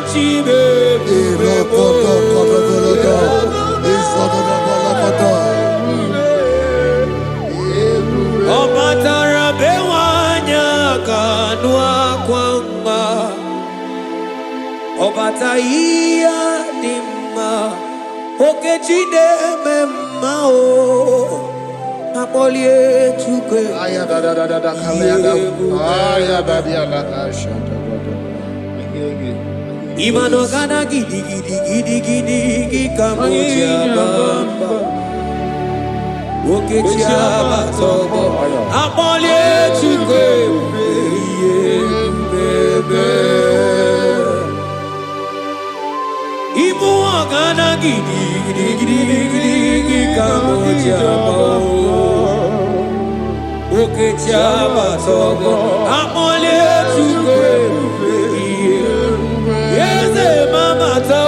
Chimebube. Irokotokotokoto. Isotokotokoto. Ọ batara be nwanyị ka anụ akwa mma. Ọ bata ihe dị mma. Okechi na-eme mma o. Akpọlie Chukwu. Aya da da da da da kalaya da. Aya da da da da shata da da. Ịma na ọ gana gidigidi gidigidi gị ka m ji aba mba. Okechi abata ọgbọ. Akpọlie Chukwu ebube, ihe ebube. Ibu ọgana gidigidi gidigidi gị ka m ji aba o. Okechi abata ọgbọ. Akpọlie Chukwu ebube, ihe. Eze mamata.